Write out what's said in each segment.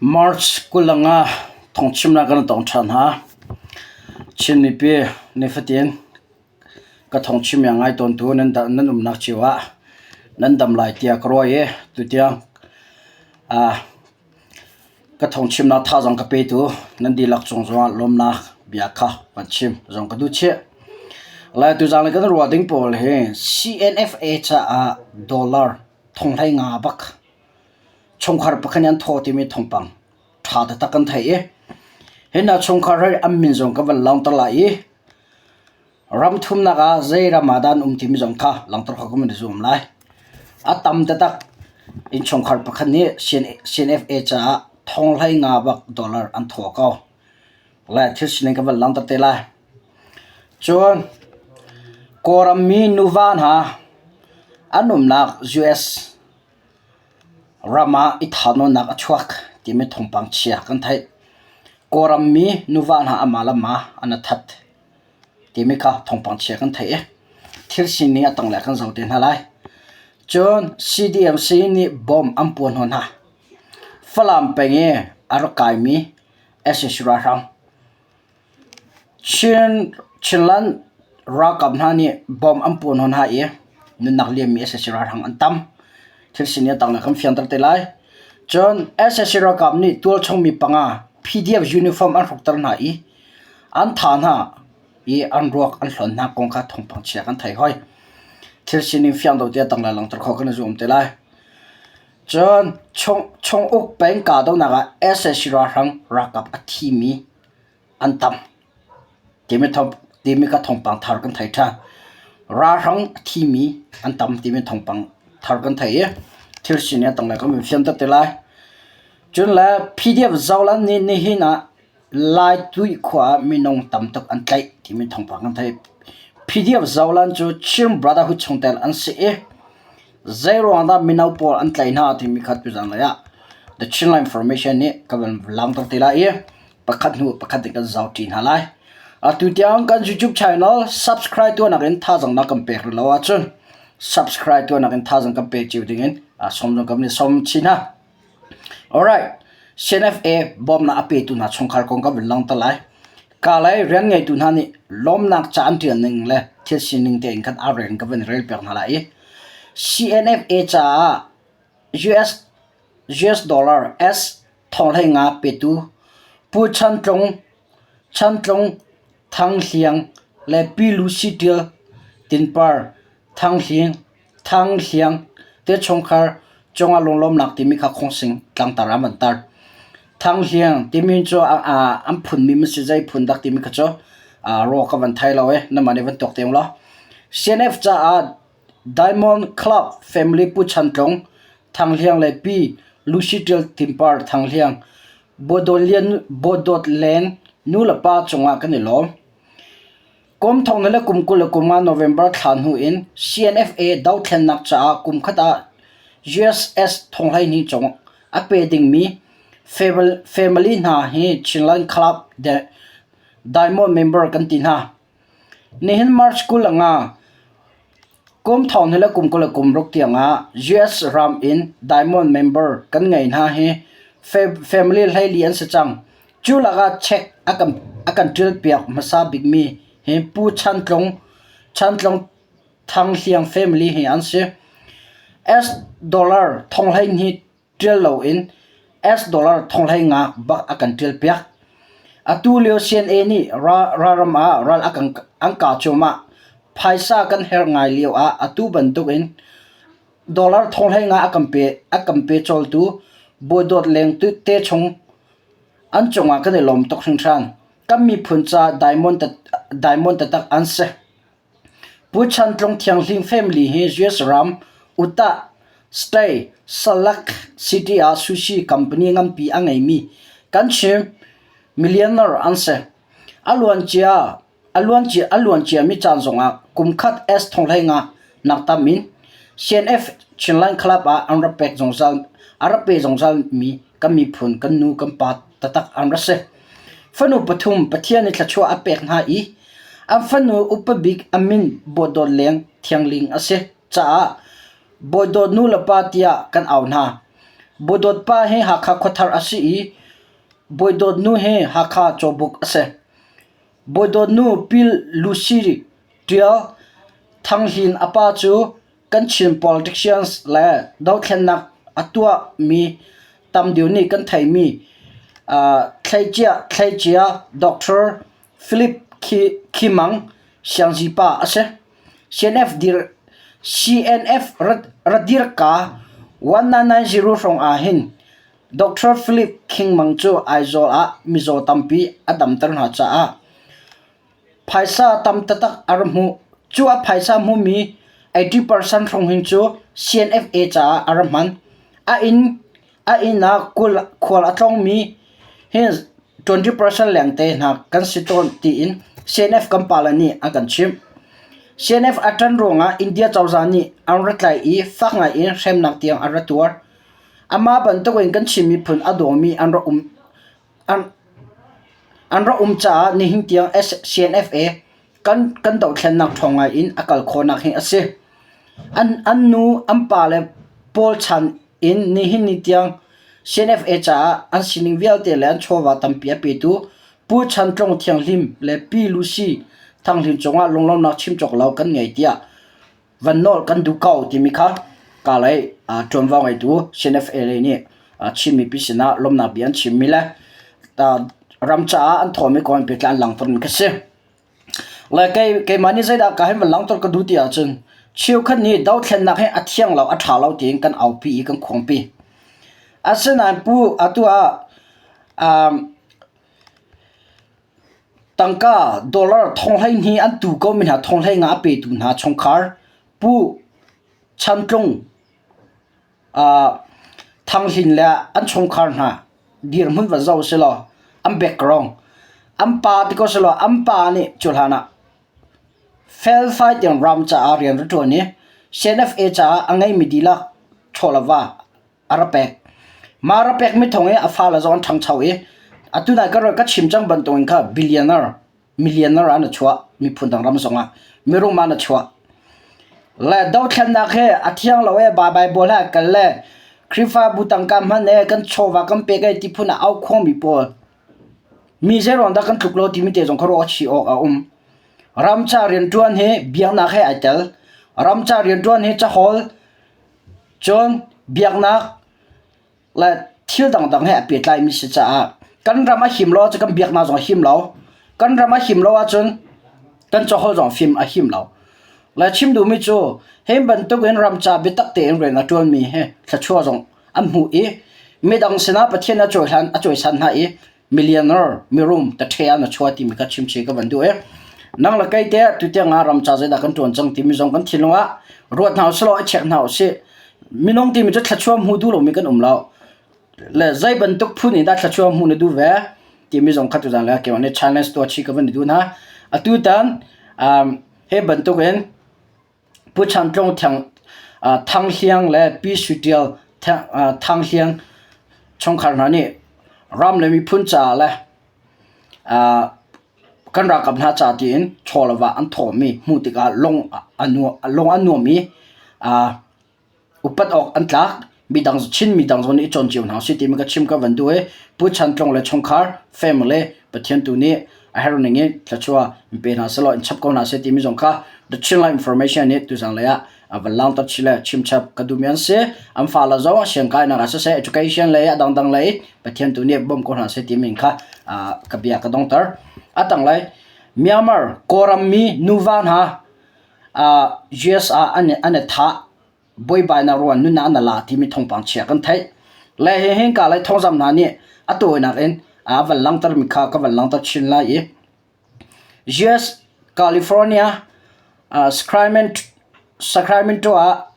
March 25 thawngchimnak kan tong ṭhan hna. Chin mipi nifatin ka thawngchim a ngai tawntu nan umnak cio ah nan dam lai tiah ka ruah i tutiang ka thawngchimnak thazaang ka petu nan dihlak cung zongah lawmnak bia kha van chim zong ka duh chih. Lai tuzaan kan ruah ding pawl hi CNFA caah dollar thonghlei nga bak Chungkhar pakhat nih an thaw timi thawngpang ṭha taktak kan theih i hi hna chungkhar hi an min zong kan van langhter lai i ram thumnak ah zei ram ah dah an um timi zong kha langhter khawh kan i zuam lai. A tam taktak innchungkhar pakhat nih CNFA caah thonghlei nga bak dollar an thaw ko. Le thil sining kan van langhter te lai. Cun Kawlram mi nuva hna an umnak US Ram ah i thahnawnnak a chuak timi thawngpang chia kan theih. Kawlram mi nuva hna amah le amah an i that timi kha thawngpang chia kan theih i thil sining a tanglei ah kan zoh te hna lai. Cun CDMC nih bomb an puah hnawh hna. Falam peng i a rak kaimi sac ralhrang Chinland ralkap hna nih bomb an puah hnawh hna i nunnak liammi sac ralhrang an tam. Thil sining a tanglei kan fianter te lai. Cun sac ralkap nih tualchung mi panga PDF uniform an hrukter hna i an thah hna i an ruak an hlonh hna kong kha thawngpang chia kan thei hoi. Thil sining fiang deuh tiah tanglei langhter khawh kan i zuam te lai. Cun Chunguk peng kahdohnak ah sac ralhrang ralkap a thimi an tam timi ka thawngpang thar kan thei ṭhan. Ralhrang a thimi an tam timi thawngpang thar kan thei i thil sining a tanglei kan vun fianter te lai. Cun le PDF Zoland nih nihin ah Laitui khua ah minung tam tuk an tlaih timi thawngpang kan theih. PDF Zoland cu Chin Brotherhood chungtel an si i Zeiruang dah mino pawl an tlaih hna timi kha tuzan lei ah The Chinland Information nih ka van langhter te lai i pakhat hnu pakhat in kan zohṭi hna lai. Atu tiang kan YouTube channel subscribe tuahnak in thazaang na kan pek rih lo ahcun subscribe tuahnak in thazaang kan pek cio dingin sawm zong kan in sawm chin hna. Alright, CNFA bawmhnak a petu hna chungkhar kong kan vun langhter lai. Kalay rian ngeitu hna nih lawmnak ca an ṭial ning le thil sining tein khan aa rel in ka vun rel piak hna lai i CNFA caah US US dollar S thonghlei nga petu Pu Chan Tlung Chan Tlung Thang Hliang le Pi Lucy Ṭial Tinpar Thang Hling Thang Hliang te chungkhar cungah lunglawmnak timi kha khawngsing tlangtar ah an van tar. Thang Hliang timi cu an phunmi maw si zei phun dak timi kha cu raw ka van thei lo i nangmah nih van tuak te ulaw. CNF caah Diamond Club Family Pu Chan Tlung, Thang Hliang le Pi Lucy Ṭial Timpar Thang Hliang, Bawdawt Leng nu le pa cungah kan i lawm. Kum thong le kum 25 November thla hnu in CNFA dothlennak caah kum khat ah USS thonghleihnih cung a pe dingmi family hna hi Chinland Club Diamond member kan ti hna. Nihin March 25, kum thong le kum 26 tiangah US ram in Diamond member kan ngei hna hi family hleili an si cang. Cu lakah check a kan a kan ṭilpiak hmasa bikmi hi Pu Chan Tlung, Chan Tlung Thang Hliang family hi an si. S dollar thong 12 ṭial loin S dollar thong 15 bak a kan ṭialpiak. Atu lio CNA nih ralram ah ral a kan an kah cuahmah. Phaisa kan herh ngai lio ah atu bantuk in dollar thong 15 a kan pe a kan pe cawltu Bawi Dawt Leng te chung An cungah kan i lawm tuk hringhran. Kan miphun caah diamond taktak an si. Pu Chan Tlung Thianghlim family hi US ram Utah State Salt Lake City ah sushi company nganpi a ngeimi kan chim millionaire an si. A luancia A luanciami caan zongah kum khat S thonghlei nga nak tam in CNF Chinland Club ah an rak pek zungzal a rak pe zungzalmi kan miphun kan nu kan pa taktak an rak si. Fanu pathum Pathian nih thluachuah a pek hna i an fanu upa bik a min Bawi Dawt Leng Thiangling a si caah Bawi Dawt nu le pa tiah kan au hna. Bawidawt pa hi Hakha khuathar a si i Bawidawt nu hi Hakha cawbuk a si. Bawidawt nu Pi Lucy Ṭial Thang Hlin a pa cu kan Chin politicians le dothlennak a tuahmi tam deuh nih kan theihmi thleicia thleicia Doctor Philip Khimang Siangzi pa a si. CNF dir CNF radirka 1990 hrawng ah hin Doctor Philip Khingmang cu Aizawl ah mizaw tampi a damter hna caah Phaisa tam taktak a ra hmuh. Cu a phaisa hmuhmi 80% hrawng hin cu CNFA caah a ra hman. A inn a inn ah khual a tlawngmi hi 20% lengte hna kan si tawn tiin CNF kan pale nih an kan chimh. CNF a ṭan ruangah India cozah nih an ra tlaih i fak ngai in hremnak tiang an ra tuar. Amah bantukin kan Chin miphun a dawmi an ra um An rak um caah nihin tiang CNFA kan kan dohthlennak ṭhawng ngai in a kal khawhnak hi a si. An an nu an pa le pawl chan in nihin ni tiang CNFA caah an sining vialte le an chawva tampi a petu Pu Chan Tlung Thianghlim le Pi Lucy Thanghlim cungah lunglawmhnak chim cawk lo kan ngei tiah van nawl kan duh ko timi kha ka lei ṭuanvo ngeitu CNFA lei nih Chin mipi sinah lawmhnak bia an chimmi le ram caah an thawmi kong in pehtlai an langhtermi kha si. Le kei keimah nih zeidah ka hin van langhter ka duh ti ahcun cheukhat nih dothlennak hi a thiang lo a ṭha lo tiin kan aupi i kan khuangpi. Asinain pu atu ah um, Tangka dollar thong 12 an tu komi hna thong 15 a petu hna chungkhar Pu Chan Tlung, Thang Hlin le an chungkhar hna dirhmun va zoh usilaw an background an pa ti ko selaw an pa nih cu hlan ah felfai tein ram caah rian a ṭuan i CNFA caah a ngeimi dihlak chaw le va a ra pek. Mah ra pekmi thawng i a fale zong an ṭhangcho i atu nai ka ka chim cang bantukin kha billionaire, millionaire ah na chuah miphun dang ram zongah mirum ah na chuah. Le dothlennak he a thiang lo e Bible he kal le Khrihfabu tangka hman e kan chawva kan pek e ti phun ah au khuangmi pawl mi zeiruang dah kan tluk lo timi te zong kha ruah chih awk a um. Ramca rianṭuan hi biaknak he ai tel. Ramca rianṭuan hi cahawl Cun biaknak le thil dangdang he a pehtlaimi si caah kan ram a him lo ahcun kan biaknak zong a him lo. Kan ram a him lo ahcun kan caholh zong fim a him lo. Le chim duhmi cu hi bantuk in ram ca biatak tein rian a ṭuanmi hi thluachuah zong an hmuh i midang sinah Pathian a cohlan a cawisan hna i millionaire mirum tathe ah na chuah timi kha chimchih ka van duh i nang le kei te tutiang ah ramca zeidah kan tuan cang timi zong kan thinlung ah ruat hna usih law i check hna usih minung timi cu thluachuah hmu duh lomi kan um lo le zei bantuk phun in dah thluachuah hmu na duh ve timi zong kha tuzan le keimah nih challenge tuah chih ka van i duh hna atu tan um, he bantuk in Pu Chan Tlung Thang Hliang le Pi Sui Ṭial Thang Hliang chungkhar hna nih ram le miphun caah le kan ralkap hna ca tiin chaw le va an thawhmi hmuh tikah lung a nuam i Upat awk an tlak. Midang Chin midang zong nih i cawn cio hna usih timi ka chim ka van duh i Pu Chan Tlung le chungkhar family Pathian tu nih a herh ning in thluachuah in pe hna sehlaw in chap ko hna seh timi zong kha The Chinland Information nih tuzang lei ah a van langter chih le chimchap ka duhmi an si. An fale zong siangkainak ah siseh education lei a dangdang lei Pathian tu nih bawm ko hna seh timi kha ka bia ka dongter. A tanglei Myanmar Kawlram mi nuva hna US ah an i thah buaibainak ruang nunnak an la timi thawngpang chia kan theih. Le hihin ka lei thawngzam hna nih a tawinak in a van langhtermi kha ka van langhter chin lai i US California Sacramento ah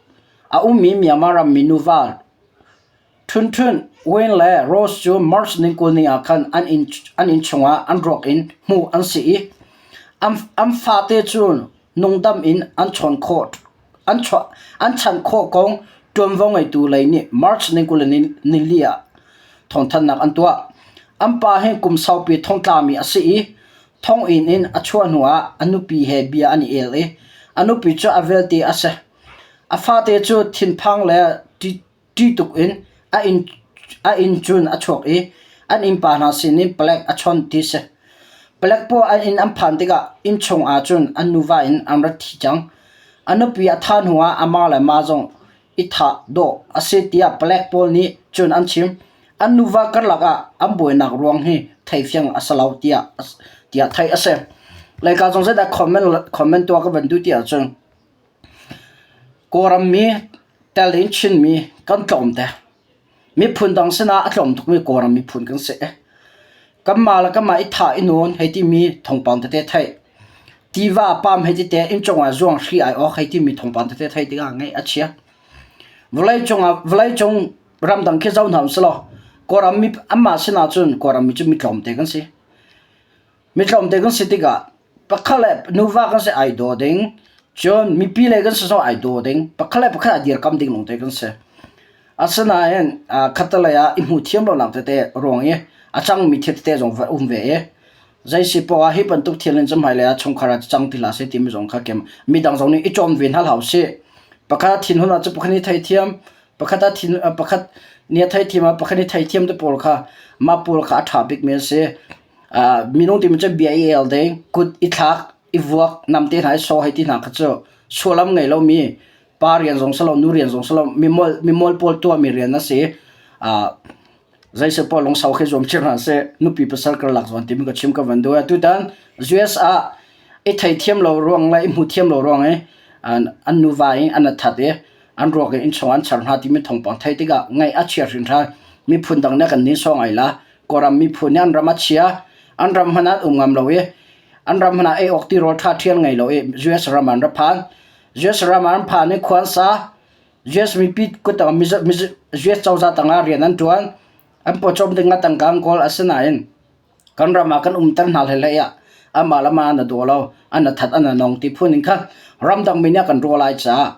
a ummi Myanmar rammi nuva Htun Htun Win le Rose cu March ni 20 ni ah khan an inn chungah an ruak in hmuh an si i an fate cu nungdam in an chanh khawh kong ṭuanvo ngeitu lei nih March ni 24 ah thawngthanhnak an tuah. An pa hi kum saupi thongtlami a si i thonginn in a chuah hnuah a nupi he bia an i el i a nupi cu a vialte a si. A fate cu thinphang le ṭih tuk in A inn, a inn cun a chuak i an innpa hna sinin palek a chawnh ti si. Palek pawl an inn an phan tikah innchung ah cun an nuva in an rat thi cang. A nupi a thah hnuah amah le mah zong i thah dawh a si tiah palek pawl nih cun an chim. An nuva karlak ah an buainak ruang hi theifiang a si lo tiah tiah theih a si. Leika zong zeidah comment comment tuah ka van duh ti ahcun Kawlram mi tel in Chinmi kan tlawmte. Miphun dang sinah a tlawm tukmi Kawlram miphun kan si. Kanmah le kanmah i thah i nawn hei timi thawngpang tete theih. Tiva pam hei tite inncung ah zuang hri ai awk hei timi thawngpang tete theih tikah ngaih a chia. Vawleicung ah vawleicung ramdang khi zoh hna usih Kawlram mi anmah sinah cun Kawlram mi cu mi tlawmte kan si. Mi tlawmte kan si tikah pakhat le nuva kan si ai daw ding, cun mipi lei kan si zong ai daw ding, pakhat le pakhat a dirkam ding lawngte kan si. Asinain khattelei ah i hmuh thiam lonak tete ruang i a cangmi thil tete zong va um ve i zei si poah ah hi bantuk thil in hmailei ah chungkhar ah cang ti hlah seh timi zong kha kem midang zong nih i cawm ve hna hlah usih. Pakhat a thinhun ahcun pakhat nih theithiam, pakhat a thin pakhat nih a theithiam ah pakhat nih theithiam te pawl kha mah pawl kha a ṭha bikmi an si. Minung timi cu bia i el ding, kut i thlak, i vuak, namte hna i saw hei ti hna kha cu sullam ngei lomi pa rian zong si lo, nu rian zong si lo, mimol mimol pawl tuahmi rian a si. Zeiseh pawl lungsau khi zuam cio hna seh, nupi pasal karlak zawn timi ka chim ka van duh. Tutan US ah i theithiam lo ruang le i hmu thiam lo ruang i an nuva in an that i an ruak in innchung an char hna timi thawngpang theih tikah ngaih a chia hringhran. Miphun dang nih kan nin sawng ai la. Kawlram miphun nih an ram a chia, an ram hmanh ah an um ngam lo i an ram hmanh ah ei awk tirawl ṭha ṭhial ngei lo i US ram an ra phan. US ram ah an phan i khua an sa. US mipi kut US cozah tangah rian an ṭuan. An pawcawm ding ah tangka an kawl. Asinain kan ram ah kan umter hna hlei ah amah le amah an i daw lo, an i that, an i nong ti phun in khan ramdang mi nih a kan ruah lai caah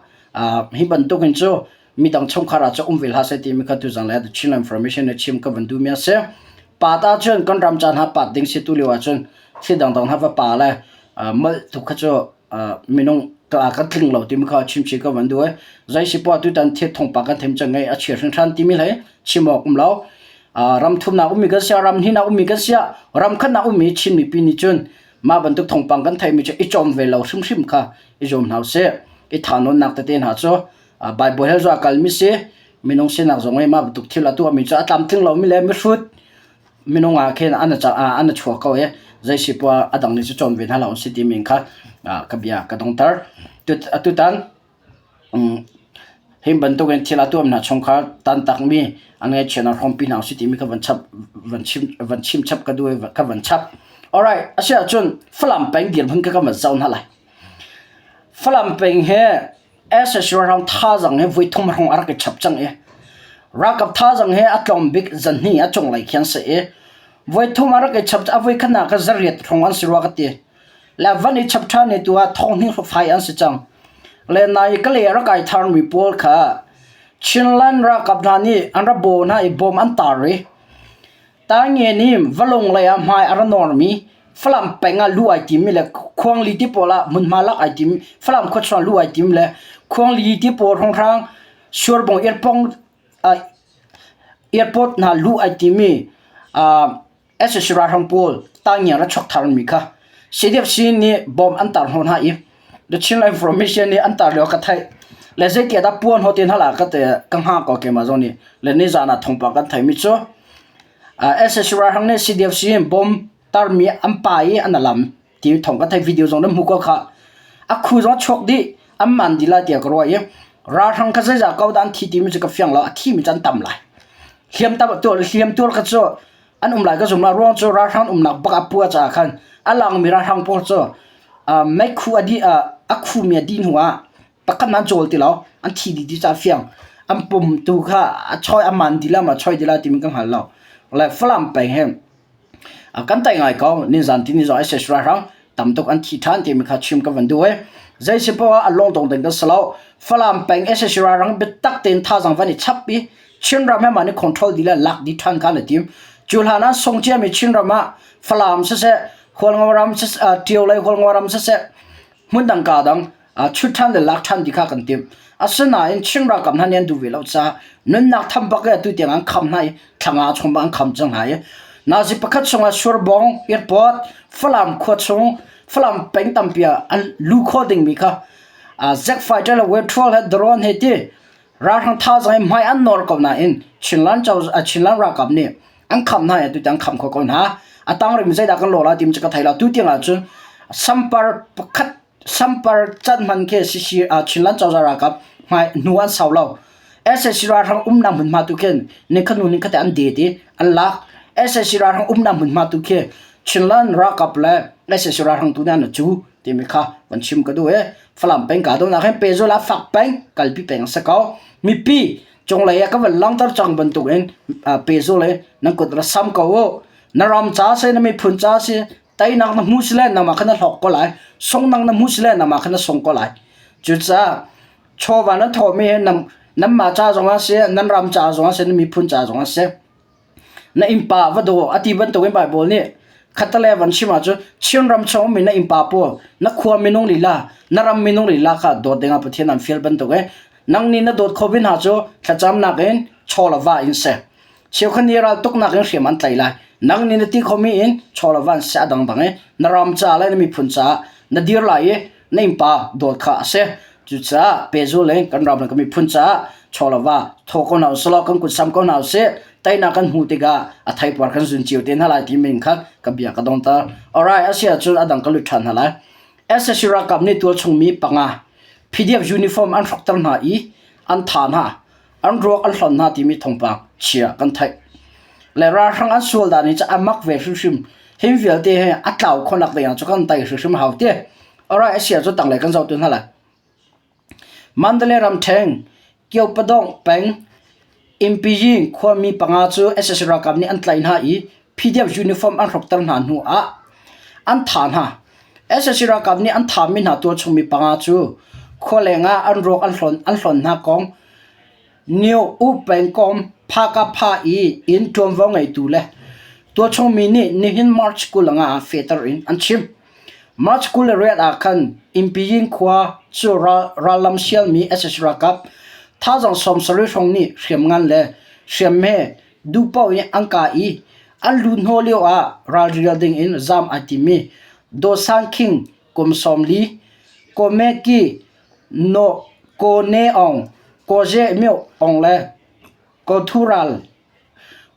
hi bantuk in cu midang chungkhar ah cun um ve hlah seh timi kha tuzang le The Chin Information nih chim ka van duhmi a si. Pat ahcun kan ram caan ha pat ding si tu lio ahcun thil dangdang hna va pa le molh tu kha cu minung kan tling lo timi kha chimchih ka van duh i zei si poah tutan thil thawngpang kan them cang ngei a chia hringhran timi hlei chim awk um lo. Ram thumnak ummi kan sia ram hnih ummi kan sia ram khatnak ummi Chin mipi nih cun mah bantuk thawngpang kan theimi cu i cawm ve lo hrimhrim kha i zuam hna usih. I tha-nawnnak tete hna cu Bible he zong a kalmi si minung sinak zong i mah bantuk thil a tuahmi cu a tlamtling lomi le mihrut minung ah khin an an chuak ko i zei si poah a dang nih cu cawn ve hna lo an si timi kha ka bia ka dongter. Atutan hi bantuk in thil a tuahmi hna chungkhar tantakmi an ngaihchiatnak hrawmpi hna usih timi kha van chap van chim van chim chap ka duh i ka van chap. Alright, asiahcun Falam peng dirhmun kha ka van zoh hna lai. Falam peng hi SSU ralhrang thazaang hi voithum hrawng a rak i chap cang i ralkap thazaang hi a tlawm bik zanhnih a cunglei khi an si i voithum a rak i chap a voikhatnak ah zariat hrawng an si rua ka ti. Le van i chap ṭhan ni tu ah thonghnih fai an si cang. Le nai ka le a rak ai tharmi pawl kha Chinland ralkap hna nih an ra baw hna i bom an tar i Tainge nih valung lei ah hmai a ra nawrmi Falam peng ah luh ai timmi le Khuangli ti pawl ah hmunhma lak ai tim Falam khuachung ah luh ai tim le Khuangli ti pawl hrawnghrang Suarbung airpong airport hna luh ai timi SSC ralhrang pawl Tainge ra chuak tharmi kha CDFC nih bom an tar hnawh hna i The Chin Information nih an tar lio ka theih. Le zeitiah dah puan ho tin hala ka te ka hnga ko keimah zong nih le nizan ah thawngpang kan theimi cu SSC ralhrang nih CDFC in bom tarmi an pa i an alam ti thawng kan theih video zong nan hmu ko kha. A khu zong chuak dih an man dih lai tiah ka ruah i ralhrang kha zeizah ko dah an thi timi cu ka fiang lo a thimi cu an tam lai. Hliam tam hliam tuar kha cu an um lai ka zum la ruang cu ralhrang umnak bak a pua caah khan a langmi ralhrang pawl cu meikhu a dih a khumi a dih hnu ah pakhat man cawl ti lo an thi dih ti ca fiang an pum tu kha a choi a man dih la ma choi dih la timi ka hngal lo le Falam peng he kan tai ngai ko nizan ti ni zong SS ralhrang tam tuk an thi ṭhan timi kha chim ka van duh i zei si poah a lawng dong ding kan si lo Falam peng SS ralhrang biatak tein thazang van i chap i Chinram he mah nih control dih le lak dih ṭhan kha an i tim. Cu hlan ah sung ciami Chinram ah Falam siseh, Hualngo ram siseh, Ṭio lei Hualngo ram siseh, hmun dang ka dang. Chut ṭhan le lak ṭhan ti kha kan timh. Asinain Chin ralkap hna nih an duh ve lo caah nunnak tham bak i atu tiang an kham hna i thla nga chung bak an kham cang hna i nazi pakhat chungah Surbawng airport Falam khua chung Falam peng tampi ah an lu khawh dingmi kha jet fighter le wetrol he drone he ti ralhrang thazaang in hmai an nawr ko nain Chinland Chinland ralkap nih an kham hna i atu tiang kham kho ko hna. A tang rihmi zeidah kan lawh lai timi cu ka thei lo. Tu tiang ahcun sampar pakhat Sampar can hman khi CC Chinland cozah ralkap hmai hnu an sau lo. SAC ralhrang umnak hmunhma tu khin nikhat hnu nikhat an det i an lak. SAC ralhrang umnak hmunhma tu khi Chinland ralkap le SAC ralhrang tu nih an cu timi kha van chim ka duh i Falam peng ka donak hin pehzul ah fak peng kalpi peng a si ko. Mipi cunglei ah ka van langhter cang bantuk in pehzul i nan kut ra sam ko u. Na ram ca si na miphun ca si teinak na hmu sile nangmah kha na hlawk ko lai sunghnak na hmu sile nangmah kha na sung ko lai cucaah chawva na thawhmi hi nam nanmah ca zongah si nan ram ca zongah si na miphun ca zongah si na innpa va daw a ti bantukin Bible nih khattelei van chim ahcun Chin ram chung ummi na innpa pawl na khua minung lila na ram minung lila kha dawt dingah Pathian an fial bantuk i nang nih na dawt kho ve hna cu thlacamnak in chaw le va in seh Cheukhat nih raltuknak in hriam an tlaih lai. Nang nih na ti khomi in chaw le van seh a dangdang i na ram ca le na miphun caah na dir lai i na innpa dawt kha a si. Cucaah pehzul in kan ram le kan miphun caah chaw le va thaw ko hna usih law kan kut sam ko hna usih. Teinak kan hmuh tikah a theipar kan zun cio te hna lai timi in khan ka bia ka dongter. Alright, a si ahcun a dang ka lut ṭhan hna lai. SSC ralkap nih tualchung mi panga PDF uniform an hrukter hna i an thah hna. An ruak an hlonh hna timi thawngpang chia kan theih. Le ralhrang an sual dan hi cu a mak ve hrimhrim. Hi vialte hi a tlau khonak ding ah cu kan tai hrimhrim hau te. Alright, a sia cu tanglei kan zoh tu hna lai. Mandalay ramṭheng Kyopadong peng Impijing khuami panga cu SSC ralkap nih an tlaih hna i PDF uniform an hrukter hna hnu ah an thah hna. Sac ralkap nih an thahmi hna tualchung mi panga cu khualeng ah an ruak an hlonh an hlonh hna kong Nyo U pengkomh Phakapha i inn ṭuanvo ngeitu le tualchung mi nih nihin March 25 ah fehter in an chim. March 28 ah khan Inpyin khua cu rallam sialmi sac ralkap thazaang 70 hrawng nih hriamngan le hriamhme duhpaoh in an kah i an lut hnawh lio ah ralrial ding in zaam ai timmi Daw San Khing kum 40, Ko Me Ki No Ko Ne Aung, Ko Ze Myo Aung le Ko Thu Ral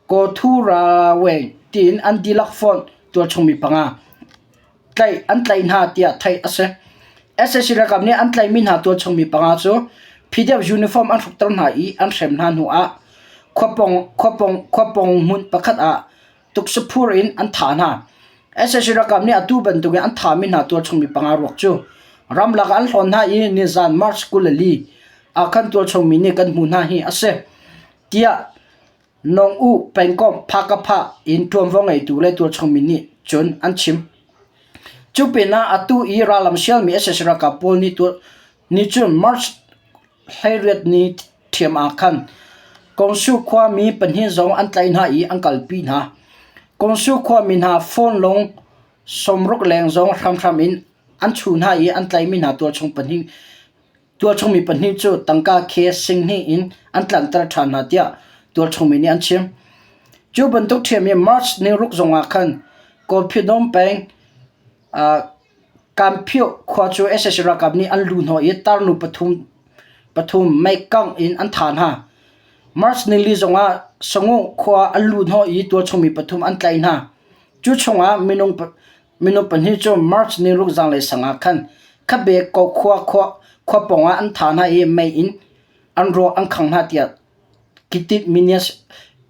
Ko Thu Ra Weng tiin an dihlak fonh tualchung mi panga tlaih an tlaih hna tiah theih a si. Sac ralkap nih an tlaihmi hna tualchung mi panga cu PDF uniform an hrukter hna i an hrem hna hnu ah khuapawng khuapawng khuapawng hmun pakhat ah tuksaphur in an thah hna. Sac ralkap nih atu bantukin an thahmi hna tualchung mi panga ruak cu ramlak ah an hlawn hna i nizan March 24 ah khan tualchung mi nih kan hmuh hna hi a si tiah Nawng U pengkomh Phakapha in ṭuanvo ngeitu le tualchung mi nih cun an chim. Cu pinah atu i rallam sialmi sac ralkap pawl nih nih cun March 18 ni ṭhiam ah khan Kongsu khuami pahnih zong an tlaih hna i an kalpi hna. Kongsu khuami hna phone lung 60 leng zong hramhram in an chuh hna i an tlaihmi hna tualchung pahnih Tualchung mi pahnih cu tangka khe singhnih in an tlanhter ṭhan hna tiah tualchung mi nih an chim. Cu bantuk ṭhiam i March niruk zongah khan Kawlphinom peng Kanphioh khua cu sac ralkap nih an luh hnawh i tarnu pathum pathum meikangh in an thah hna. March nili zongah Sanguh khua an luh hnawh i tualchung mi pathum an tlaih hna. Cu chungah minung Minung pahnih cu March niruk zanlei sang ah khan Khabe ko khua khua khua pawng ah an thah hna i mei in an ruak an khangh hna tiah Kitit Media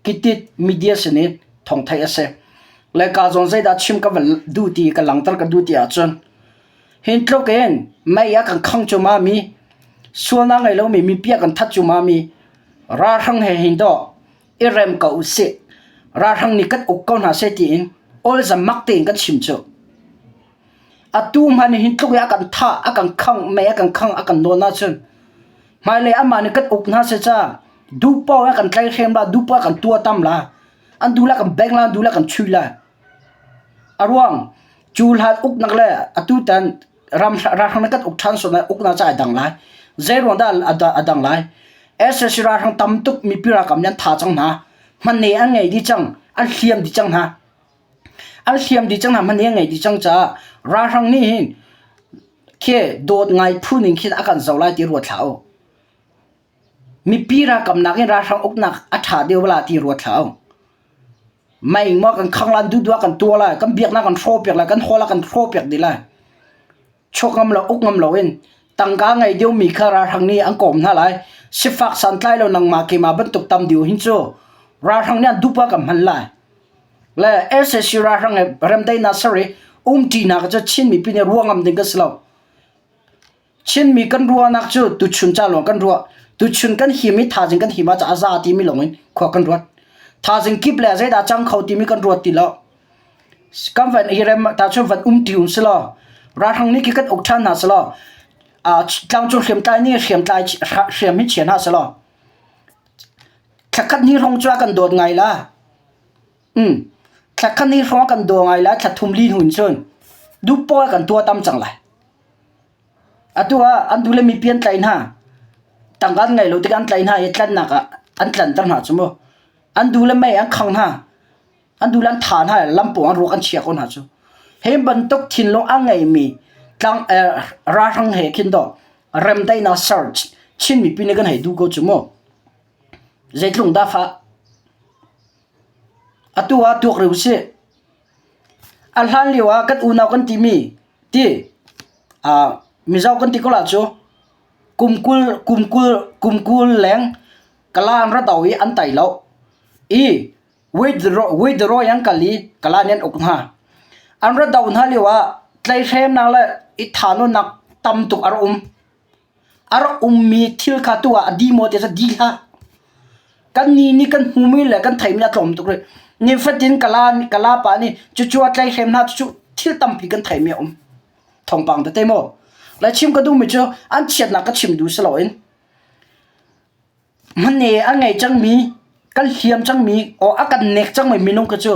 Kitit Media sin in thawng theih a si. Le ka zawn zeidah chim ka van duh ti ka langhter ka duh ti ahcun hin tluk in mei a kan khang cuma mi sualnak ngei lomi mipi a kan that cuma mi ralhrang he hin dawh i rem ko usih. Ralhrang nih kan uk ko hna seh tiin awlzam mak tein kan chim cu. Atu hmanh hin tluk i a kan thah, a kan khangh, mei a kan khangh, a kan nawn ahcun hmailei amah nih kan uk hna seh ca duh paoh a kan tlaihhrem la, duh paoh a kan tuahtam la, an duh la kan beng la, an duh la kan chui la. A ruang cu hlan uknak le atu tan. Ram ralhrang nih kan uk ṭhan sual lai, uknak ca ai dang lai. Zei ruang dah a dang lai? Sac ralhrang tam tuk mipi ralkap nih an tha cang hna. Hmanne an ngei dih cang. An hliam dih cang hna. An hliam dih cang hna, hmanne an ngei dih cang caah ralhrang nih hin khi dawt ngai phu ning khin a kan zoh lai ti ruat hlah u. Mipi ralkap nakin ralhrang uknak a ṭha deuh la ti ruat hlah u. Mei maw kan khang lai, duhduh ah kan tuah lai, kan biaknak kan hrawhpiak lai, kan hall ah kan hrawhpiak dih lai. Chuak ngam lo, uk ngam loin tangka ngei deuhmi kha ralhrang nih an kawm hna lai. Sifak santlai lo nangmah keimah bantuk tam deuh hin cu ralhrang nih an dup ah kan hman lai. Le sac ralhrang he remdaihnak ser i umṭinak cu Chin mipi nih ruah ngam ding kan si lo. Chinmi kan ruahnak cu tuchun ca lawng kan ruah. Tuchun kan him i thazing kan him ah a za timi lawng in khua kan ruat. Thazing kip le zeidah cang kho timi kan ruat ti lo. Kan van i rem tahcun van um ti um si law ralhrang nih khi kan uk ṭhan hna si law tlangcung hriamtlai nih hriamtlai hriam hi chia hna si law thlakhat ni hrawng cu a kan dawt ngai la. Thlakhat ni hrawng a kan daw ngai la thla thum li hnu in cun duhpoah kan tuah tam cang lai. Atu ah an duh le mipi an tlaih hna. Tangka an ngeih lo tikah an tlaih hna i tlanhnak ah an tlanter hna cu mu. An duh le mei an khangh hna. An duh le an thah hna i lam pawng ah ruak an chia ko hna cu. Hi bantuk thinlung a ngeimi tlang ralhrang he khin dawh remdaihnak ser Chin mipi nih kan hei duh ko cu mu. Zeitlung dah fah? Atu ah tuak rih usih. A hlan lio ah kan unau kan timi ti Mizo kan ti ko la cu kum 20 kum 20 kum 20 leng Kala an ra do i an tai lo i withdraw an kal i Kala nih an uk hna. An ra do hna lio ah tlaihhremnak le i thahnawnnak tam tuk a rak um. A rak ummi thil kha tu ah a di maw ti cu di hlah. Kannih nih kan hmumi le kan theimi a tlawm tuk rih. Nifatin kala, kala pa nih cucu a tlaihhrem hna cucu thil tampi kan theimi a um. Thawngpang tete maw? Le chim ka duhmi cu an chiatnak ka chim duh si loin hmane a ngei cangmi kan hliam cangmi aw a kan nek cangmi minung kha cu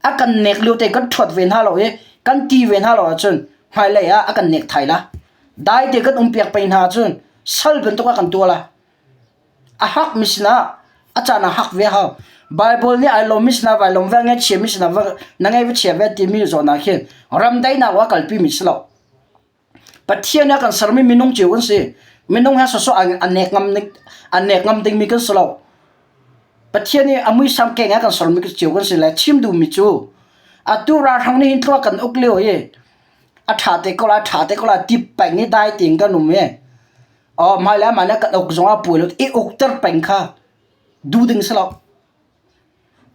a kan nek lio te kan ṭhuat ve hna lo i kan ti ve hna lo ahcun hmailei ah a kan nek thai la. Dai te kan um piak pei hna ahcun sal bantuk ah kan tuah la. A hakmi sinah a caan ah hak ve hau. Baibal nih ai lawmmi sinah vai lawm ve, ngaihchiami sinah va na ngaih va chia ve timi zawn ah khin ramdaihnak a kalpimi si lo. Pathian nih a kan sermi minung cio kan si. Minung he sawsawh a nek ngam a nek ngam dingmi kan si lo. Pathian nih a muisam keng a kan sermi cio kan si le chim duhmi cu atu ralhrang nih hin tlua kan uk lio i a ṭha te ko lai ṭha te ko lai ti peng i dai tein kan um i aw hmailei mah nih kan uk zong ah puai lo i ukter peng kha duh ding si lo.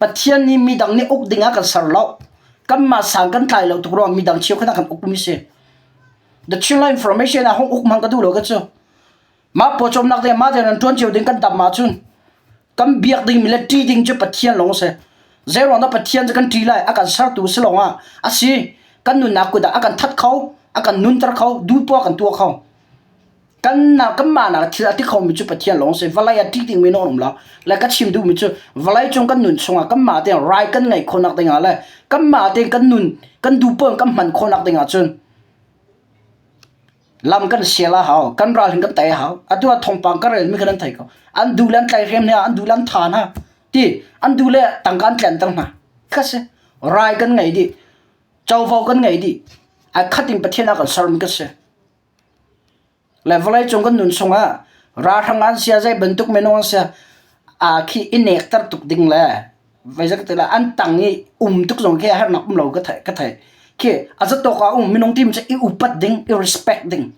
Pathian nih midang nih uk ding ah kan ser lo. Kanmah sang kan tlai lo tuk ruang midang cheukhat ah kan ukmi si. The Chinland Information ah hung uk hmang ka duh lo ka cu. Mah pawcawmnak te mah te nan ṭuan cio ding kan dam ahcun kan biak dingmi le ṭih ding cu Pathian lawng a si. Zeiruang dah Pathian cu kan ṭih lai? A kan sertu si lawng ah a si. Kan nunnak kut ah a kan that kho, a kan nunter kho, duh poah kan tuah kho. Kan kanmah nak thil a ti khomi cu Pathian lawng si. Vawlei ah ṭih dingmi na um lo. Le ka chim duhmi cu vawlei cung kan nun chungah kanmah tein rai kan ngeih khawhnak dingah le kanmah tein kan nun kan duh paoh in kan hman khawhnak dingah cun lam kan sial a hau. Kan ral hin kan tei a hau. Atu ah thawngpang ka relmi kha nan thei ko. An duh le an tlaihhrem hna, an duh le an tha hna. Ti an duh le tangka an tlanter hna. Kha si. Rai kan ngei dih. Covo kan ngei dih. Ai khat in Pathian a kan sermi ka si. Le vawleicung kan nun chungah ralhrang an sia zei bantuk minung an sia aa khi i nekter tuk ding le veizak ti la an tang i um tuk zong khi a hernak um lo ka theih ka theih. Khi a zatawk ah um minung tim cu i upat ding i respect ding.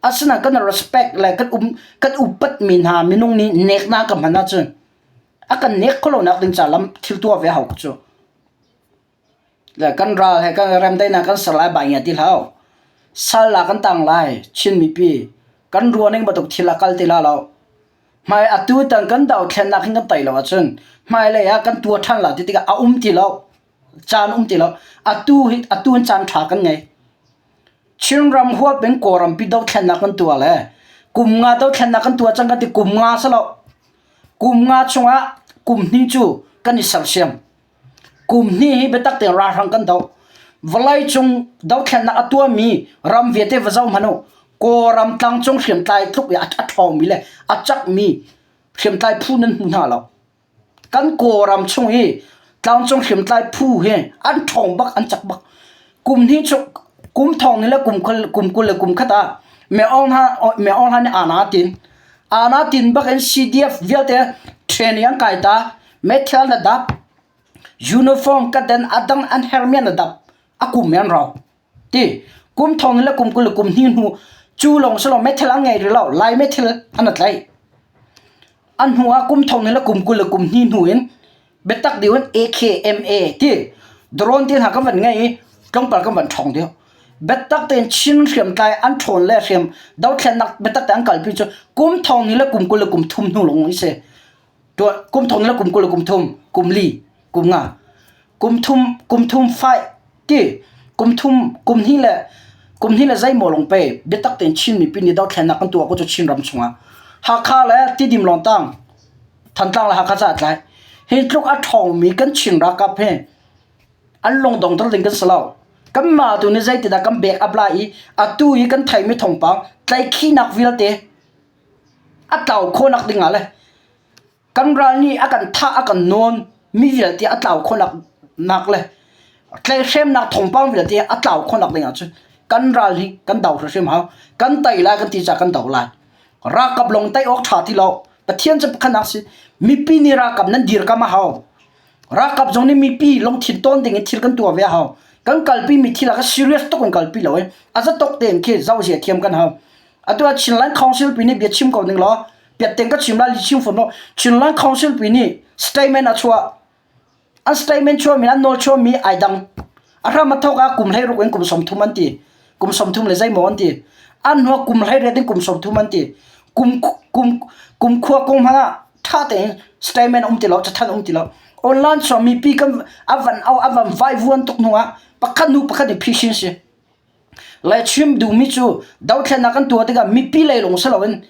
Asinain kan respect le kan um kan upat mi hna minung nih neknak ka hman ahcun a kan nek khawh lonak ding ca lam thil tuah ve hau cu. Le kan ral he kan remdaihnak kan ser lai bai ngia ti hlah. Sal ah kan tang lai Chin mipi. Kan ruaning bantuk thil a kal ti la lo. Hmai atu tan kan dothlennak hin kan tei lo ahcun hmailei ah kan tuah ṭhan la ti tikah a um ti lo. Caan um ti lo. Atu hi atu in caan ṭha kan ngei. Chinram huap in Kawlrampi dothlennak kan tuah le kum nga dothlennak kan tuah cang kan ti kum nga si lo. Kum nga chungah kum hnih cu kan i sersiam. Kum hnih hi biatak tein ralhrang kan doh. Vawleicung dothlennak a tuahmi ram vialte va zoh hmanh u. Kawlram tlangcung hriamtlai tluk i a ṭhawngmi le a cakmi hriamtlai phu nan hmu hna lo. Kan Kawlram chung i tlangcung hriamtlai phu hi an ṭhawng bak, an cak bak. Kum hnih chung, kum thong ni le kum kum 20 le kum khat ah Me Aung Hla nih Ana tin. Ana tin bak in CDF vialte training an kai ta. Meithal na dap, uniform ka den a dang an hermi an dap, a kum an rau. Ti kum thong le kum 20 le kum hnih hnu cu lawng si lo meithal an ngei rih lo. Lai meithal an tlaih. An hnu ah kum thong le kum 20 le kum hnih hnu in biatak deuh in AKMA ti drone te hna kan van ngei i tlawmpal kan van ṭhawng deuh. Biatak tein Chin hriamtlai an ṭhawn le hriam dothlennak biatak tein an kalpi cu kum thong ni le kum 20 le kum thum hnu lawng a si. Kum thong le kum 20 le kum thum, kum li, kum nga. Kum thum, kum thum fai ti kum thum, kum hnih le kum hnih le zeimaw lawng pe biatak tein Chin mipi nih dothlennak kan tuah ko cu Chin ram chungah. Hakha le Tidim Lawngtang Thantlang le Hakha ca tlai. Hi tluk a ṭhawngmi kan Chin ralkap hi an lungdong ter ding kan si lo. Kanmah tu nih zeitidah kan bek up lai i atu i kan theimi thawngpang tlaihkhihnak vialte a tlau khawhnak ding ah le kan ral nih a kan thah a kan nawn mi vialte a tlau khawhnak nak le tlaihhremnak thawngpang vialte a tlau khawhnak ding ahcun kan ral hi kan do hrimhrim hau. Kan tei lai kan ti caah kan do lai. Ralkap lawng tei awk ṭha ti lo. Pathian cu pakhatnak si. Mipi nih ralkap nan dirkam a hau. Ralkap zong nih mipi lungthin tawn ding in thil kan tuah ve a hau. Kan kalpi mi thil ah kha serious tuk in kalpi lo i a zatok tein khi zohzia thiam kan hau. Atu ah Chinland Council pi nih bia chim ko ning law piatteng ka chim lai li chim fawn lo. Chinland Council pi nih statement a chuah. An statement chuahmi an nawl chuahmi ai dang. A hram a thawk ah kum 16 in kum 30 an ti. Kum 30 le zeimaw an ti. An hnu ah kum 18 in kum 30 an ti. Kum kum kum khua kong hmanh ah ṭha tein statement um ti lo, cathanh um ti lo. Online chuah mipi kan a van au a van vaivuan tuk hnu ah pakhat hnu pakhat in phisin si. Le chim duhmi cu dothlennak kan tuah tikah mipi lei lawng si loin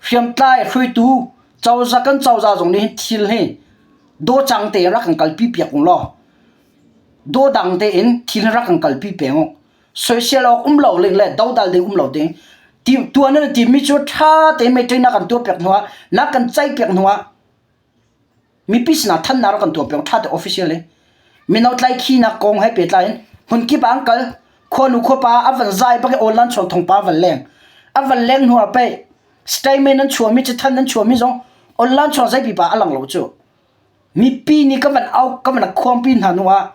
hriamtlai hruaitu cozah kan cozah zong nih hin thil hi dawcang tein rak kan kalpi piak ung law dawdang tein thil hi rak kan kalpi peng u. Soisel awk um lo ling le dodal ding um lo ding tuan nan timi cu ṭha tein meeting na kan tuah piak hnu ah na kan ceih piak hnu ah Mipi sinah thannak rak kan tuah piak ṭha te official in. Mino tlaikhinak kong he pehtlai in hmunkip ah an kal. Khuanu khuapa a van zai bak i online chuak thawngpa a van leng. A van leng hnu ah pei statement an chuahmi cithan an chuahmi zong online chuak zei pipa a lang lo cu. Mipi nih ka van au ka van khuangpi hna hnu ah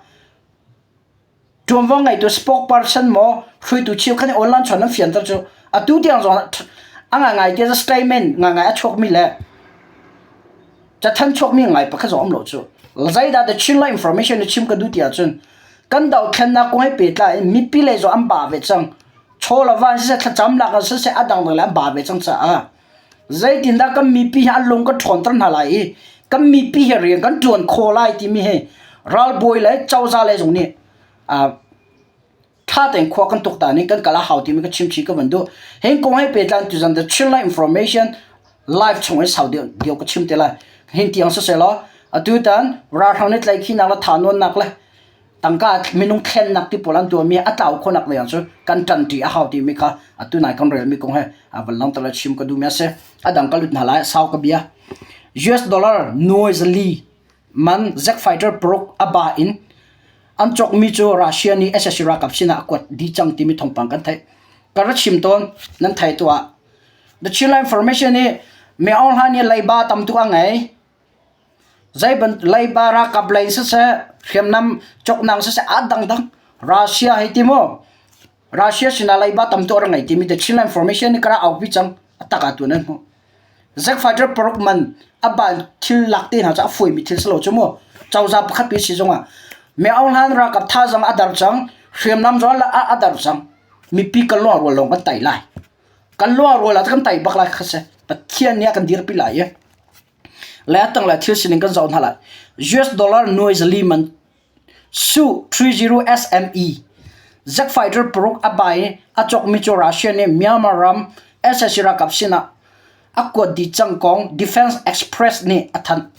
Ṭuanvo ngeitu spokesperson maw hruaitu cheukhat nih online chawn an fianter cu atu tiang zong a ngaingai ti statement ngaingai a chuakmi le cathanh chuakmi ngai pakhat zong um lo cu. Zeidah the Chinland information na chim ka duh ti ahcun kan dothlennak kong he pehtlai in mipi lei zong an ba ve cang. Chaw le van siseh thlacamnak in siseh a dangdang le an ba ve cang caah zeitindah kan mipi hi an lung kan ṭhawnter hna lai i kan mipi hi rian kan ṭuan khawh lai timi hi ralbawi le cozah lei zong nih ṭha tein khua kan tuaktan i kan kal a hau timi ka chimchih ka van duh. Hi kong he pehtlai tuzan the Chinland Information live chung in sau deuh ka chim te lai. Hin tiang siseh law atutan ralhrang nih tlaihkhihnak le thahnawnnak le tangka minung thlennak ti pawl an tuahmi a tlau khawhnak lei cu kan ṭanṭi a hau timi kha atu nai kan relmi kong he a van langhter le chim ka duhmi a si. A dang ka lut hna lai sau ka bia. US dollar nuai zali man Zack Fighter paruk a ba in an cawkmi cu Russia nih SSC ralkap sinah a kuat dih cang timi thawngpang kan theih. Ka ra chim tawn nan thei tuah. The Chinland Information nih Min Aung Hlaing nih leiba tam tuk a ngei. Zei leiba ralkap lei in siseh, hriamnam cawknak siseh a dangdang Russia hei ti mu. Russia sinah leiba tam tuk a rak ngei timi The Chinland Information nih ka rak aupi cang. A tak ah tuan an hmuh. Zack fighter paruk man a bal thil lak te hna cu a fuaimi thil si lo cu mu. Cozah pakhat pi si zongah Min Aung Hlaing ralkap thazaang a dar cang, hriamnam zong a dar cang. Mipi kan lung rual lawng kan tai lai. Kan lung rual ah kan tai bak lai kha si. Pathian nih a kan dirpi lai i. Le a tanglei thil sining kan zoh hna lai. US dollar nuai zali man Su 30 SME Jet fighter paruk a bai i a cawkmi cu Russia nih Myanmar ram sac ralkap sinah a kuat dih cang kong Defense Express nih a thanh.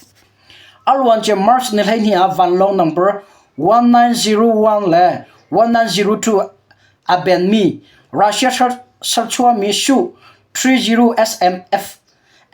A luancia March ni 12 ah vanlawng number 1901 le 1902 a benmi Russia serchuahmi Su-30 SMF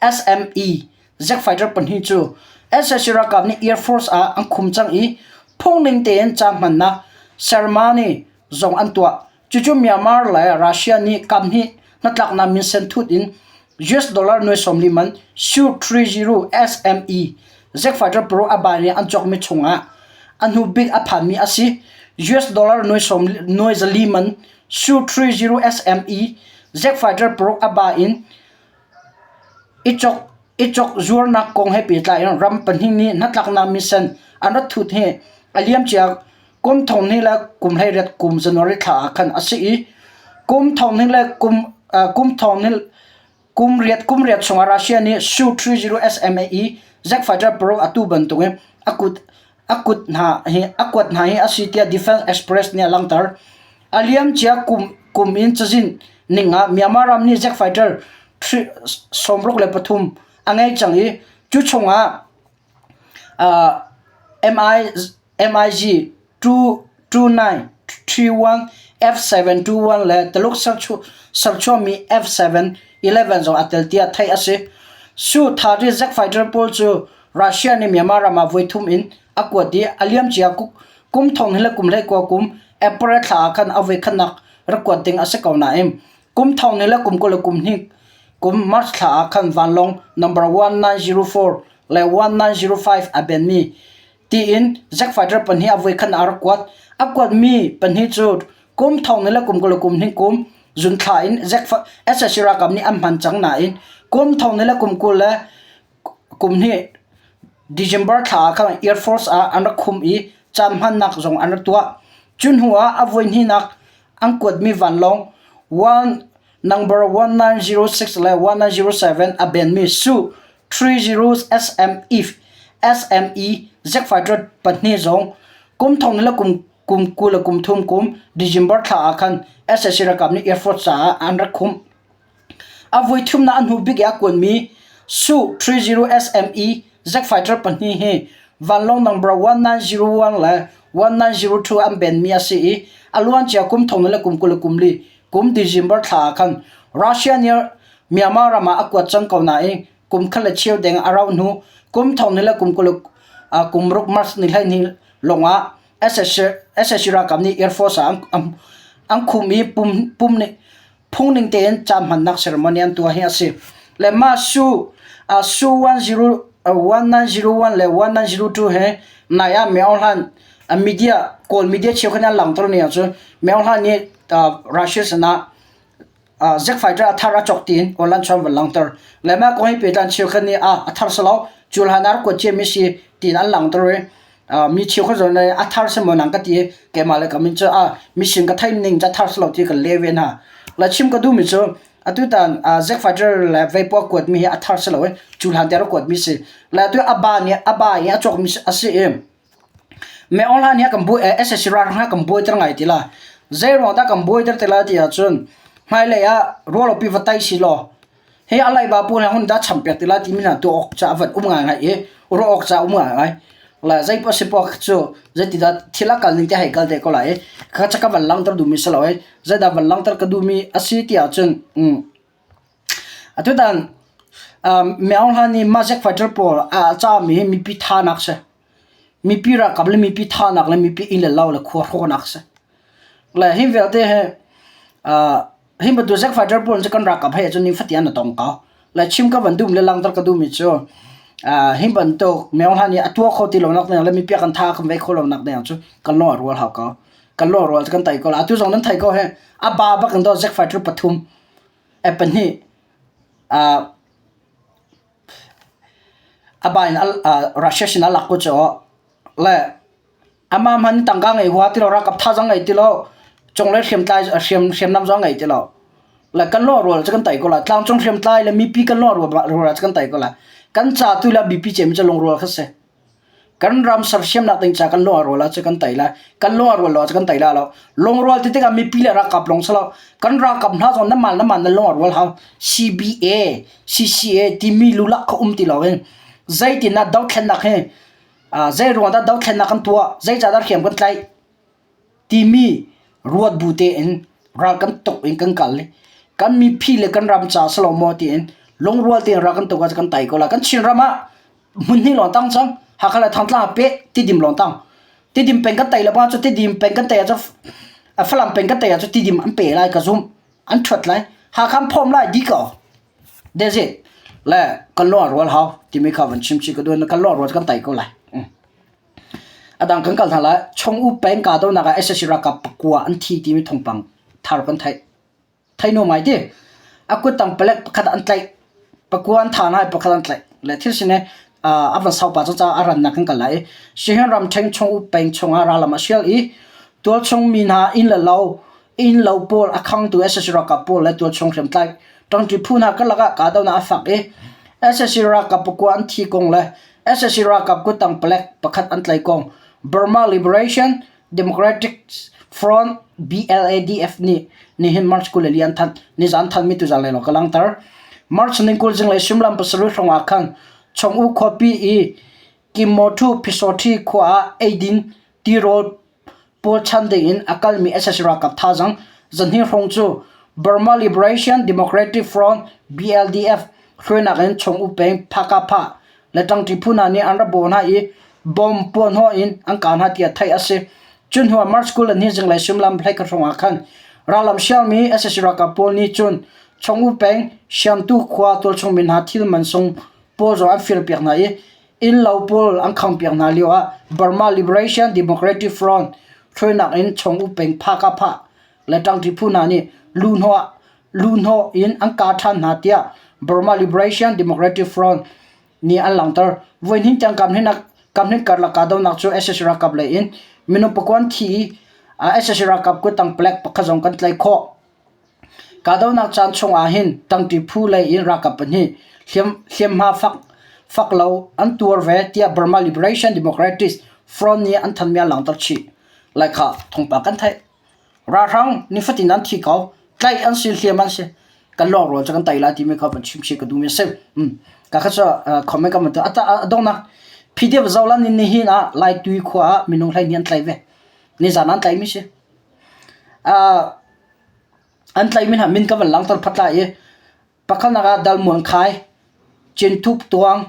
SME jet fighter pahnih cu sac ralkap nih Air Force ah an khum cang i phungning tein ca hmannak ceremony zong an tuah. Cucu Myanmar le Russia nih kaphnih hnatlaknak minsen thut in US dollar nuai 40 man Su-30 SME jet fighter pro a bai nih an cawkmi chungah a hnu bik a phanmi a si. US dollar nuai 400 man Su-30 SME jet fighter pro a ba in i cawk zuarnak kong he pehtlai in ram pahnih nih hnatlaknak minsen an rat thut hi a liamcia kum 12 le kum 18 kum January thla ah khan a si i kum 12 le kum kum 12 kum riat kum riat chungah Russia nih Su-30 SMAE jet fighter pro atu bantukin a kut a kut hna hi a kuat hna hi a si tiah Defense Express nih a langhter. A liamcia kum kum in cazin ning ah Myanmar ram nih jet fighter 63 a ngei cang i cu chungah MI MiG 2931 F721 le Taluk serchuahmi F711 zong aa tel tiah theih a si. Su-30 jet fighter pawl cu Russia nih Myanmar ram ah voithum in a kuat i a liamcia kum thong le kum 19 kum April thla ah khan a voikhatnak rak kuat ding a si ko nain kum thong le kum 20 le kum hnih kum March thla ah khan vanlawng number 1904 le 1905 a benmi tiin jet fighter pahnih a voikhat a rak kuat. A kuatmi pahnih cu kum thong le kum 20 le kum hnih kum zun thla in sac ralkap nih an hman cang nain kum thong le kum 20 le kum hnih December thla ah khan Air Force ah an rak khum i caan hmannak zong an rak tuah. Cu hnu ah a voi hnihnak an kuatmi vanlawng one number 1906 le 1907 a benmi Su 30 SME SME jet fighter pahnih zong kum thong le kum kum 20 le kum thum kum December thla ah khan sac ralkap nih Air Force caah an rak khumh. A voi thumnak a hnu bik i a kuanmi Su 30 SME jet fighter pahnih hi vanlawng number 1901 le 1902 an benmi a si i a luancia kum thong le kum 20 le kum li kum December thla ah khan Russia nih Myanmar ram ah a kuat cang ko nain kum khat le cheu deng a rauh hnu kum thong le kum 20 kum ruk March ni 12 lawngah sac ralkap nih Air Force ah an khum i pum pum nih phungning tein caan hmannak ceremony an tuah hi a si. Le mah Su Su 1901 le 1902 he nai ah Myo Hlan media Kawl media cheukhat nih an langhter ni ahcun Myo Hlan nih Russia sinah jet fighter a thar a cawk tiin online chuan van langhter. Le mah kong hi pehtlai cheukhat nih a thar si lo cu hlan ah rak kuat ciami si tiin an langhter i mi cheukhat zong nih a thar si maw nang ka ti i keimah le ka min cu a mising ka theih ning cu a thar si lo ti ka le ve hna. Le chim ka duhmi cu atutan jet fighter le veipuah kuatmi hi a thar si lo i cu hlan te rak kuatmi si. Le atu a ba nih a ba i a cawkmi a si i Me online hi kan buai SSC ralhrang hi kan buaiter ngai ti la. Zei ruang dah kan buaiter ti la ti ahcun hmailei ah ruahlopi va tai si law hi a leiba pawl hi hun dah champiak ti la timi hna tuah awk ca van um ngaingai i ruah awk ca um ngaingai. Le zei poah si poah cu zeitidah thil a kal ning te hei kal te ko lai i kha ca ka van langhter duhmi si lo i zeidah van langhter ka duhmi a si ti ahcun Atutan Myaung Hlan nih mah jet fighter pawl a cahmi hi mipi thahnak si. Mipi ralkap le mipi thahnak le mipi inn le lo le khua hrawhnak si. Le hi vialte hi hi bantuk jet fighter pawl cu kan ralkap he cun nifatin an i tong ko. Le chim ka van duhmi le langhter ka duhmi cu hi bantuk Myaung Hlan nih a tuah kho ti lonak ding le mipi a kan thah a kan vei khawh lonak ding cu kan lung a rual hau ko. Kan lung a rual cu kan tei ko lai. Atu zong nan theih ko hi a ba bak in dawh jet fighter pathum pahnih a ba in Russia sin ah lak ku cu le amah hmanh tangka ngei hua ti lo ralkap thazaang ngei ti lo cunglei hriamtlai hriamnam zong ngei ti lo le kan lawh rual cu kan tei ko lai tlangcung hriamtlai le mipi kan lawh rual cu kan tei ko lai kan ca tu le biapi cem cu lungrual kha si. Kan ram sersiamnak ding ca kan lung a rual ahcun kan tei lai. Kan lung a rual lo ahcun kan tei lai lo. Lungrual ti tikah mipi le ralkap lawng si lo. Kan ralkap hna zong nanmah nanmah nan lung a rual hau. CBA, CCA timi lulak kha um ti loin zeitindah dothlennak hi zei ruang dah dothlennak kan tuah, zeicahdah hriam kan tlaih timi. Ruat bu tein ral kan tuk in kan kal i kan mipi le kan ram ca si lo maw tiin lungrual tein ral kan tuk ahcun kan tai ko lai. Kan Chinram ah hmun hnih lawng tang cang. Hakha le Thantlang ah peh Tidim lawng tang. Tidim peng kan tai le bang cu Tidim peng kan tai ahcun Falam peng kan tai ahcun Tidim an pe lai ka zumh. An ṭhuat lai. Hakha an phawm lai di ko. That's it. Le kan lung a rual hau timi kha van chim chih ka duh. Kan lung a rual cu kan tai ko lai. A dang kan kal hna lai. Chong U peng kahdohnak ah sac ralkap pakua an thi timi thawngpang thar kan theih. Thei nuam ngai ti. A kuttang palek pakhat an tlaih. Pakua an tha hna i pakhat an tlaih. Le thil sin he a van sau pa cu caah a rannak kan kal lai i Sihin ramṭhen chung U peng chungah rallam a sial i tualchung mi hna inn le lo inn lo pawl a khangtu sac ralkap pawl le tualchung hriamtlai ṭangṭi phu hna karlak ah kahdohnak a fak i sac ralkap pakua an thi kong le sac ralkap kuttang palek pakhat an tlaih kong Burma Liberation Democratic Front BLADF nih nihin March 24 an thanh. Nizan thanmi tuzan lei lawng ka langhter. March ni 20 zinglei suimilam pasarih hrawng ah khan Chong-U khuapi i Kimawthu Phisawṭhi khua ah eidin tirawl pawl chan ding in a kalmi sac ralkap thazaang zahnih hrawng cu Burma Liberation Democratic Front BLDF hruainak in Chong-U peng Phakapha le ṭangṭi phu hna nih an rak bawh hna i bom puahhnawh in an kah hna tiah theih a si. Cu hnuah March 22 zinglei suimilam 11 hrawng ah khan rallam sialmi sac ralkap pawl nih cun Chong-U peng Siamtu khua tualchung mi hna thil mansung pawl zong an firpiak hna i innlo pawl an khanghpiak hna lioah Burma Liberation Democratic Front hruainak in Chong-U peng Phakapha le ṭangṭi phu hna nih luhhnawh luhhnawh in an kah ṭhan hna tiah Burma Liberation Democratic Front nih an langhter. Voihnih tiang kamhnih karlak kahdohnak cu sac ralkap lei in minung pakua an thi i sac ralkap kuttang palek pakhat zong kan tlaih khawh. Kahdohnak caan chung ah hin ṭangṭi phu lei in ralkap pahnih hliamhma fak lo an tuar ve tiah Burma Liberation Democratic Front nih an thanhmi an langhter chih. Laikha thawngpang kan theih. Ralhrang nifatin an thi ko. Tlaih an si, hliam an si. Kan lawng rawl cu kan tai lai timi kha van chim chih ka duhmi a si. Ka kha cu comment ka van a donghnak PDF zolan in nihin ah Laitui khua ah minung 12 an tlai ve. Nizan an tlaimi si. An tlaimi hna min ka van langhter phat lai i pakhatnak ah Dal Muan Khai, Cin Thup Tuang,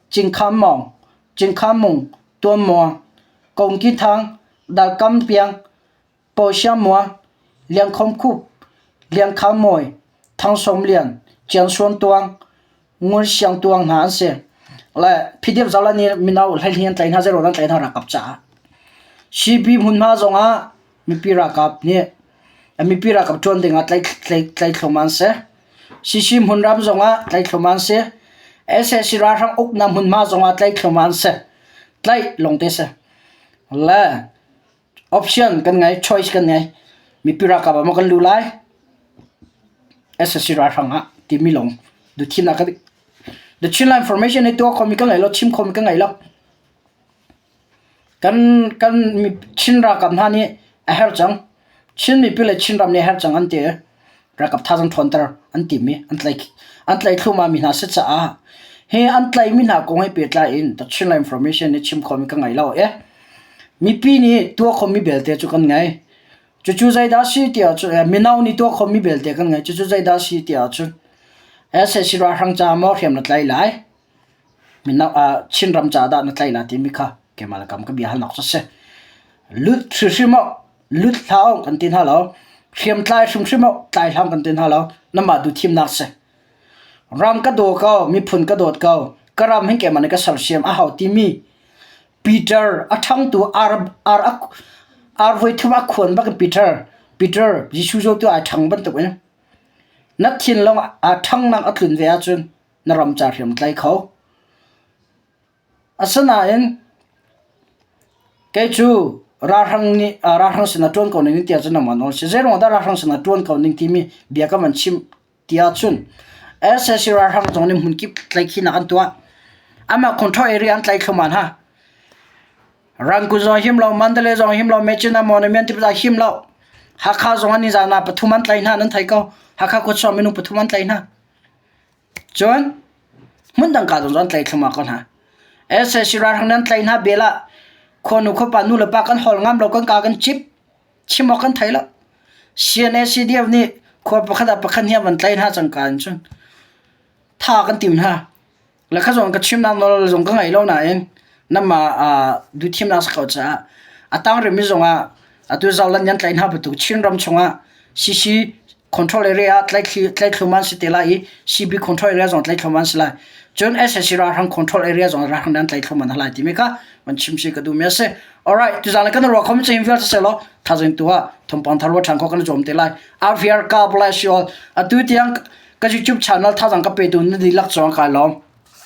Cing Kham Mawng, Cing Kham Mung, Tuan Muang, Kong Ki Thang, Dal Kam Piang, Paw Siang Muang, Liang Khom Khup, Liang Kham Mawi, Thang Sawm Lian, Cian Suan Tuang, Ngun Siang Tuang hna an si. Le PDF zolan nih mino hleihnih an tlaih hna, zeiruang an tlaih hna ralkap caah. CB hmunhma zongah mipi ralkap nih mipi ralkap ṭuan dingah tlaih an si. CC hmunram zongah tlaih an si. SAC ralhrang uknak hmunhma zongah tlaih an si. Tlaih lawngte si. Le Option kan ngei, choice kan ngei. Mipi ralkap ah maw kan luh lai? SSC ralhrang ah timi lawng duhthimnak kan The Chinland Information hi tuah khomi ka ngei lo, chim khomi ka ngei lo. Kan kan Chin ralkap hna nih a herh cang. Chin mipi le Chin ram nih a herh cang an ti. Ralkap thazaang ṭhawnter an tim i an tlaih an tlaih thluahmah mi hna si caah hi an tlaihmi hna kong he pehtlai in The Chinland Information nih chim khomi ka ngei lo e. Mipi nih tuah khomi belte cu kan ngei. Cucu zeidah si tiah cun mino nih tuah khomi belte kan ngei. Cucu zeidah si tiah cun sac ralhrang caah maw hriam na tlai lai? Mino Chinram caah dah na tlai lai timi kha keimah le kam ka bia halnak cu a si. Lut hrimhrim awk, lut hlah awk kan ti hna lo. Hriamtlai hrimhrim awk, tlai hlah kan ti hna lo. Namah duhthimnak si. Ram ka daw ko, miphun ka dawt ko, ka ram hin keimah nih ka sersiam a hau timi Peter a ṭhangtu ar ar ar voithum a khuan bak in Peter Peter Jesuh zawtu ai ṭhang bantukin na thinlung aa ṭhangnak a tlun ve ahcun na ram ca hriam tlai kho. Asinain kei cu ralhrang nih ralhrang sinah ṭuan ko ning tiah cun nangmah nawl si. Zeiruang dah ralhrang sinah ṭuan ko ning timi bia ka van chim tiah cun sac ralhrang zong nih hmunkip tlaihkhihnak an tuah. Amah control area an tlaih thluahmah hna. Rangoon zong a him lo, Mandalay zong a him lo, Myitkyina, Mawlamyine ti a him lo. Hakha zong an nizaan ah pathum an tlaih hna nan thei ko. Hakha khuachung minung pathum an tlaih hna. Cun hmundang ka zong an tlaih thluahmah ko hna. Sac ralhrang nih an tlaih hna bel ah khuanu khuapa nu le pa kan hawl ngam lo, kan ka kan cip. Chim awk kan thei lo. CNA CDF nih khua pakhat ah pakhat hnih van tlai hna cangka in cun tha kan tim hna. Le kha zong ka chimnak nawl zong ka ngei lo nain namah duhthimnak si ko caah a tang rihmi zongah atu zolan nan tlaih hna bantuk Chinram chungah CC control area ah tlaihthlu man si te lai i CB control area zong tlaihthlu man si lai. Cun SAC ralhrang control area zong ralhrang nan tlaihthlu man lai timi kha van chim si ka duhmi a si. Alright, tuzaan le kan ruah khomi cahim vialte selaw thazing tu ah thawngpang thar ṭhan kho kan zuam te lai. Avir ka bless you all. Atu tiang ka YouTube channel thazang ka petu na dihlak cungah kai lawm.